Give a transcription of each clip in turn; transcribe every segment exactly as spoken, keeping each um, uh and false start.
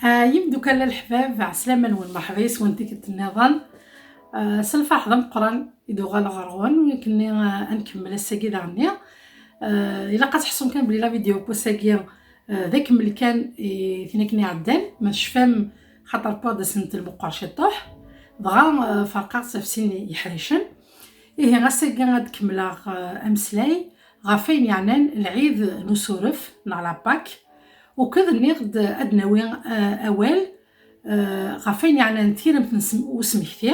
Ah, yimdukal a leḥbab, ɛeslama-nwen, merḥba yes-wen tikkelt nniḍen. Ah, s lferḥ d ameqqran i d-uɣaleɣ ɣer-wen, akken, ah, ad nkemmel ass-agi daɣenni. Ah, ilaq ad tḥessum kan belli la vidéo n wass-agi, ah, d akemmel kan i tin akken iɛeddan, ma tecfam, xaṭer wwiɣ-d asentel meqqer ciṭuḥ, dɣa, ah, ferqeɣ-tt ɣef sin yeḥricen. Ihi, ass-agi ad kemmleɣ, ah, ameslay ɣef wayen yeɛnan lɛid n usuref neɣ la Pâque, uked nniɣ-d ad nawi, ah, awal, ah, ɣef wayen yeɛnan tiremt n sm-, usmekti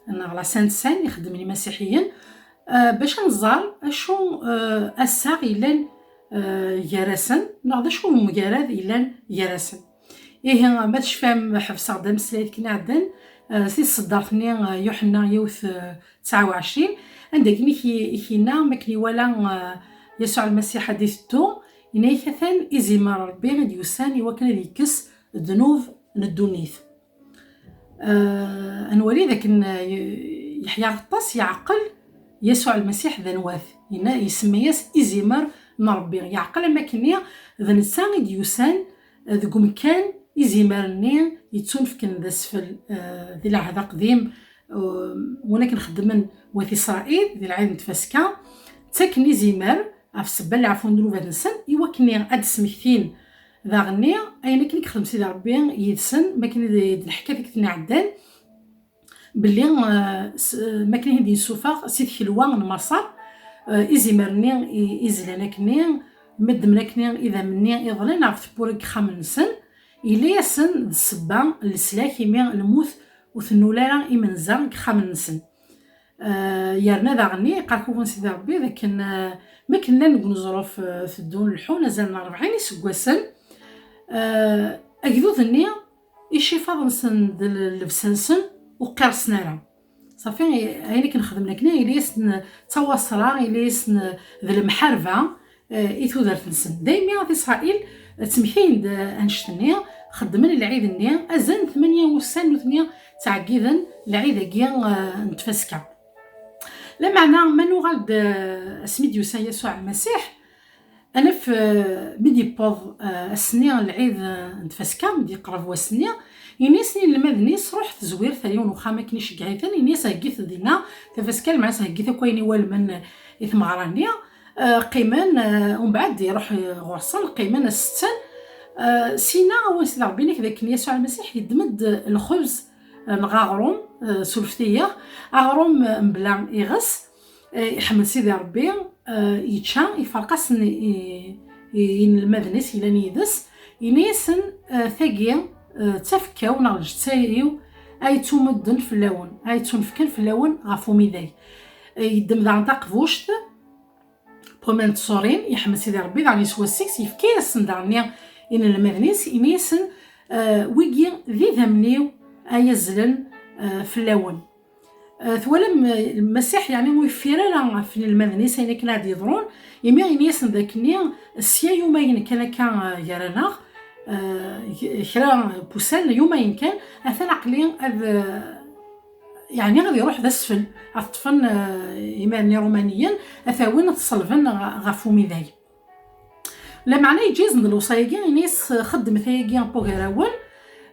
neɣ la Sainte Seine ixeddmen imasiḥiyen, ah, bac ad nẓer acu, ah, assaɣ yellan, ah, gar-asen, neɣ d acu umgarad yellan gar-asen. Ihi, ma tecfam, ḥebseɣ-d ameslay akken iɛeddan, ah, si tseddart-nni, ah, Yuḥenna yiwet, ah, tesɛa u ɛecrin, anda akken i k-, i k-yenna, mi akken iwala, ah, Yasuɛ Lmasiḥ ad d-itettu, yenna-yak: "Atan izimer n Ṛebbi i d-yusan i wakken ad yekkes ddnub n ddunit." Ah, ad nwali d akken, ah, Yeḥya Aɣeṭṭas yeɛqel Yasuɛ Lmasiḥ d anwa-t. Yenna, isemma-yas izimer n Ṛebbi. Yeɛqel am wakken-nni d netta i d-yusan, ah, deg umkan izimer-nni yettunefken d asfel, ah, di Lɛehd Aqdim, ah, win akken xeddmen wat Isṛayil di lɛid n tfaska, ttaken izimer ɣef ssebba n leɛfu n ddnubat-nsen, i wakken ad d-smektin daɣenni ayen akken i yexdem Sidi Ṛebbi yid-sen, mi akken i d-, i d-neḥka tikkelt iɛeddan, belli, eh, s-, eh, mi akken i d-yessufeɣ si tkelwa n Maṣer, eh, izimer-nni i, i zlan akkenni, mi ddmen akkenni idammen-nni iḍlen ɣef tewwura n yexxamen-nsen, yella-yasen d ssebba n leslak, imi lmut ur tennul ara imenza deg yexxamen-nsen. Eh, yerna daɣenni, iqqar-ak uɣun Sidi Ṛebbi d akken, eh, mi akken llan deg uneẓruf, eh, teddun leḥḥun azal n rebɛin iseggasen, eh, agdud-nni, icifaḍ-nsen d l-, llebsa-nsen ur qqiṛsen ara. Ṣafi, ayen akken xedmen akken, yella-yasen d tawaṣra, yella-yasen d lemḥarba, eh, i tudert-nsen. Daymi at Isṛayil ttmektayen-d, eh, annect-nni, xeddmen lɛid-nni, azal n tmanya wussan nutni ttɛeggiden lɛid-agi, eh, n tfaska. Lameɛna, ma nuɣal-d, eh, asmi d-yusa Yasuɛ Lmasiḥ, ad naf, eh, mi d-yewweḍ, eh, ass-nni n lɛid, eh, n tfaska, mi d-yeqreb wass-nni, yenna-yasen i inelmaden-is: "Ruḥet zwiret ar yiwen uxxam akken iceggeɛ-iten, yenna-yas heggit dinna tafaska, lmeɛna heggit akk ayen iwalmen i tmeɣra-nni." Eh, qqimen, eh, umbeɛd iruḥ, eh, ɣur-sen, qqimen ass-tten. Eh, sina, awal Sidi Ṛebbi, nekk d akken Yasuɛ Lmasiḥ yeddem-d lxebz, eh, neɣ aɣrum, eh, surfet-iyi, aɣrum, eh, mebla iɣes, eh, iḥmed Sidi Ṛebbi, eh, yečča, iferq-asen i, i, i inelmaden-is yellan yid-s, yenna-yasen, eh, "Tagi, eh, d tafekka-w neɣ lǧetta-iw ay yettumudden fell-awen, ay yettunefken fell-awen ɣef umidag." Eh, yeddem daɣen taqbuct, n waman n tṣurin, iḥmed Sidi Ṛebbi, daɣen yeswa seg-s, yefka-yasen daɣen i inelmaden-is, yenna-yasen, eh, "Wigi d idammen-iw ay azzlen, eh, fell-awen." Eh, twalam, eh, Lmasiḥ, yeɛni, ur yeffir ara ɣef inelmaden-is ayen akken ad d-yeḍrun, imi yenna-yasen d akken-nni, sya yumayen kan akka, eh, gar-aneɣ, eh, k-, kra n wussan, yumayen kan, atan aql-i ad, eh, yeɛni ad iruḥ d asfel, ad t-ṭṭfen, eh, imaren irumaniyen, ad t-awin, ad t-ṣellben ɣ-, ɣef umidag. Lameɛna yeǧǧa-yasen-d lewṣaya-agi, yenna-yas: "Xeddmet ayagi n wugarawen,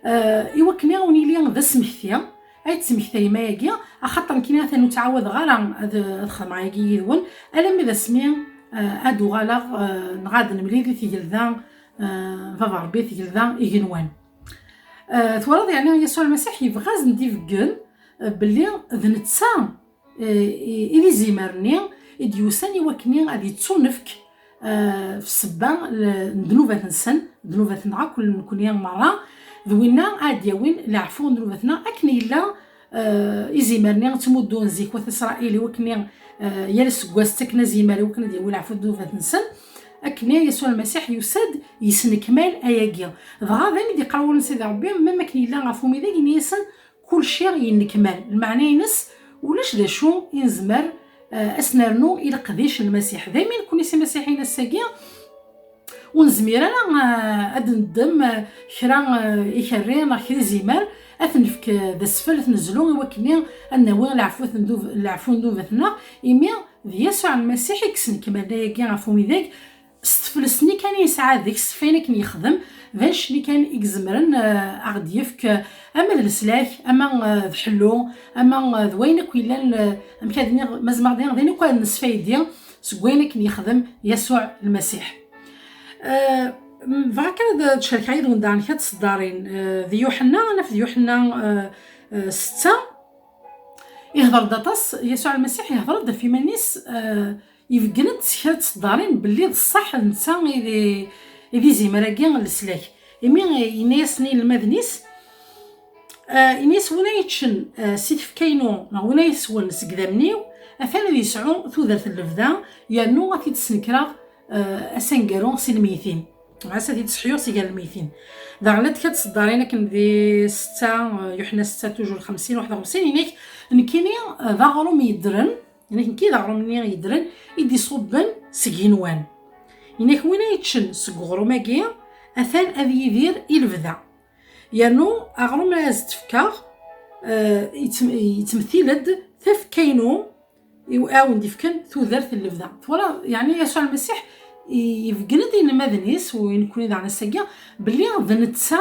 eh, i wakken ad wen-yili d asmekti, ay d-tesmektayem ayagi, axaṭer nekkini atan ur ttɛawadeɣ ara ad, ad xedmeɣ ayagi yid-wen, alammi d asmi, eh, ad uɣaleɣ, eh, neɣ ad nemlil di tgelda, eh, Baba Ṛebbi, tgelda igenwan." Eh, twalaḍ, yeɛni, Yasuɛ Lmasiḥ yebɣa ad sen-d-ibeggen, eh, belli d netta, eh, i, i d izimer-nni i d-yusan i wakken ad yettunefk, eh, f ssebba l-, n ddnubat-nsen, ddnubat-nneɣ akk nekkni merra, d winna ad d-yawin leɛfu n ddnubat-nneɣ, akken yella, eh, izimer-nni ttmuddun zik wat Isṛayil i wakken, eh, yal aseggas ttaken azimer i wakken ad yawi leɛfu n ddnubat-nsen. Akken Yasuɛ Lmasiḥ yusa-d, yesnekmal ayagi. Dɣa d ayen i d-yeqqar wawal n Sidi Ṛebbi, ma akken yella ɣef umidag, yenna-yasen, kulci yennekmal. Lmeɛna-ines, ulac d acu i nezmer, eh, ad s-nernu i leqdic n Lmasiḥ. Daymi nekkni s imasiḥiyen ass-agi, ur nezmir ara, eh, ad neddem, eh, kra, eh, ikerri neɣ kra izimer, ad t-nefk, eh, d asfel, ad t-nezlu i wakken ad nawi leɛfu n ddub-, leɛfu n ddnubat-nneɣ, imi d Yasuɛ Lmasiḥ i yesnekmalen ayagi ɣef umidag, s teflest-nni kan i yesɛa deg-s, ɣef wayen akken yexdem, d annect-nni kan i izemren, eh, a ɣ-d-yefk, eh, ama d leslak, ama, eh, d ḥellu, ama, eh, d wayen akk yellan, eh, amek ad iniɣ, ma zemreɣ ad iniɣ, d ayen akk ad nesfaydi seg wayen akken yexdem Yasuɛ Lmasiḥ. Eh, m-, bɣiɣ kan ad d-cerkeɣ yid-wen daɣen kra n tseddarin, eh, di Yuḥenna, ad naf di Yuḥenna, eh, eh, setta, ihder-d aṭas, Yasuɛ Lmasiḥ ihder-d ɣef yiman-is, eh, ibeggen-d s kra n tseddarin belli d ṣṣeḥ d netta i d, i d izimer-agi n leslak. Imi yenna-yasen i yinelmaden-is, eh, yenna-yas: "Win ay yeččen, eh, si tfekka-inu, neɣ win ay yeswen seg idammen-iw, atan ad yesɛu tudert n lebda, yernu ad t-id-snekreɣ, eh, ass aneggaru si lmeytin." Ɣas ad t-id-seḥyuɣ si gar lmeytin. Daɣen llant kra n tseddarin akken di setta, eh, Yuḥenna setta, toujours xemsin, waḥed u xemsin, yenna-k: "Nekkini, eh, d aɣrum yeddren." Yenna-k: "Nekki d aɣrum-nni yeddren i d-iṣubben seg yigenwan." Yenna-k: "Win ay yeččen seg uɣrum-agi, atan ad yidir i lebda. Yernu aɣrum ara as-d-fkeɣ, eh, yettm-, yettmettil-d tafekka-inu i, a wen-d-ifken tudert n lebda." Twalaḍ, yeɛni Yasuɛ Lmasiḥ i-, ibeggen-d i yinelmaden-is, u i nekkni daɣen ass-agi, belli d netta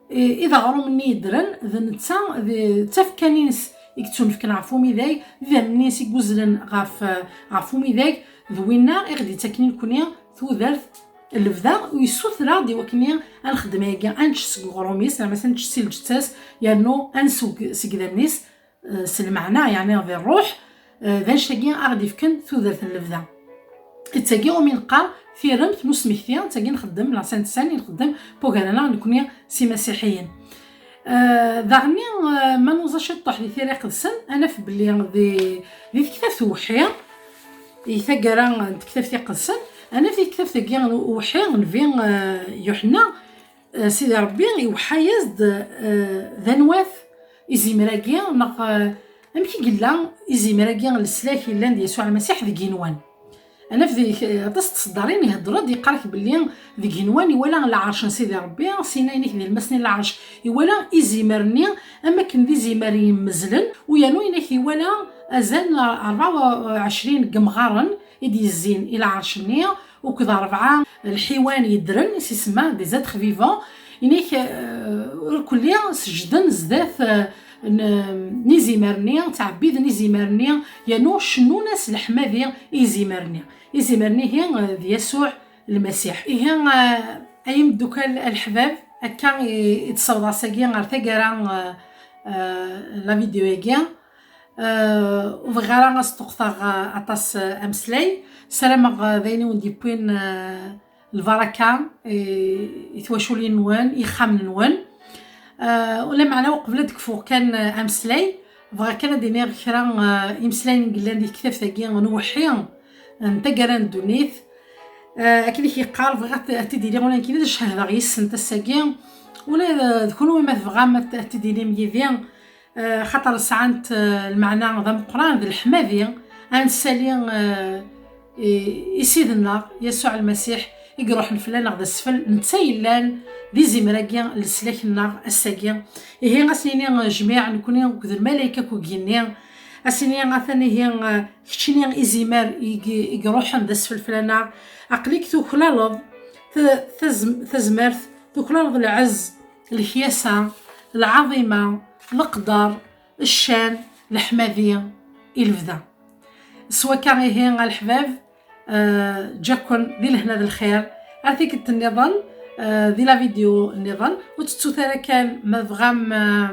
i, i d aɣrum-nni yeddren, d netta, d, d tafekka-nni-ines i yettunefken ɣef umidag, d idammen-nni-ines i yuzzlen ɣef, ɣef umidag, d winna i ɣ-d-yettaken i nekkni tudert n lebda, u yessuter-aɣ-d i wakken ad nxeddem ayagi, ad nečč seg uɣrum-is, neɣ ma ad nečč si lǧetta-s, yernu ad nsew seg idammen-is, eh, s lmeɛna, yeɛni di ṛṛuḥ, eh, d annect-agi a ɣ-d-ifken tudert n lebda. D tagi umi neqqar tiremt n usmekti, d tagi nxeddem, la Sainte Seine i nxeddem, pugar-aneɣ nekkni s imasiḥiyen. Eh, daɣenni, eh, ma nuẓa ciṭṭuḥ di Tira Iqedsen, ad naf belli di, di tektabt Uwḥi, i taggara n tektabt iqedsen, ad naf di tektabt-agi n Uwḥi, Nnbi, eh, Yuḥenna, eh, Sidi Ṛebbi iweḥḥa-yas-d, eh, d anwa-t izimer-agi, neɣ, eh, amek i yella izimer-agi n leslak yellan d Yasuɛ Lmasiḥ deg yigenwan. Ad naf di, eh, aṭas n tseddarin ihedder-d, yeqqar-ak belli deg yigenwan iwala lɛerc n Sidi Ṛebbi, syin yenna-k di lemmas-nni n lɛerc iwala izimer-nni am akken d izimer yemmezlen, u yernu yenna-k iwala azal n rebɛa u ɛecrin n yemɣaren i d-yezzin i lɛerc-nni, akked rebɛa n lḥiwan yeddren, i s-isemma des êtres vivants, yenna-k, eh, irkelli seǧǧden zdat, eh, n, n izimer-nni, ttɛebbiden izimer-nni, yernu cennun-as leḥmadi i izimer-nni. Izimer-nni ihi, eh, d Yasuɛ Lmasiḥ. Ihi, eh, ay imeddukal, a leḥbab, akka i, i d-ssawḍeɣ sagi ɣer taggara, eh, eh, la vidéo-agi. Eh, ur bɣiɣ ara ad sṭuqteɣ, eh, aṭas, eh, ameslay. Ssarameɣ, eh, d ayen i wen-d-yewwin, eh, lbaraka i, i twaculin-nwen, i yixxamen-nwen. Eh, u lameɛna uqbel ad d-kfuɣ kan, eh, ameslay, bɣiɣ kan ad d-iniɣ kra, eh, imeslayen i yellan di tektabt-agi n Uwḥi n taggara n ddunit. Eh, akken i k-yeqqar, bɣiɣ ad t-, ad t-id-iliɣ ula nekkini ad cehdeɣ yis-sent ass-agi. Ula d, d kunwi ma tebɣam ad t-, ad t-id-ilim yid-i, eh, xaṭer sɛant, eh, lmeɛna d ameqqran, d leḥmadi, ad nessali, eh, i, i Ssid-nneɣ Yasuɛ Lmasiḥ i iruḥen fell-aneɣ d asfel, netta yellan d izimer-agi n leslak-nneɣ ass-agi. Ihi, ad s-nini, eh, jmiɛ, nekkni akked lmalayek akked yigenni, ad s-nini, atan ihi, eh, keččini izimer i, i iruḥen d asfel fell-aneɣ, aql-ik tuklaleḍ t-, tazm-, tazmert, tuklaleḍ lɛezz, lekyasa, lɛaḍima, leqder, ccan, leḥmadi i lebda. S wakka ihi, a leḥbab, eh, ǧǧa-ken di lehna d lxir. Ar tikkelt nniḍen, eh, di la vidéo nniḍen. Ur tettut ara kan ma tebɣam, eh,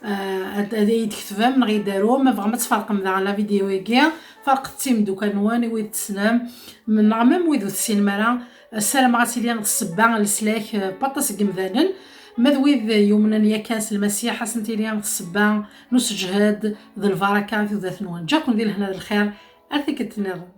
eh, ad, ad iyi-d-tketbem neɣ ad iyi-d-tarum, ma tebɣam ad tferqem daɣen la vidéo-agi, ferqet-tt i yimeddukal-nwen, i wid tessnem, neɣ même wid ur tessinem ara. Ssarameɣ ad tili d ssebba n leslak, eh, n waṭas n yemdanen, ma d wid yumnen yakan s Lmasiḥ, ad sen-tili d ssebba n useǧhed d lbaraka i tudert-nwen. Ǧǧa-ken di lehna d lxir, ar tikkelt nniḍen.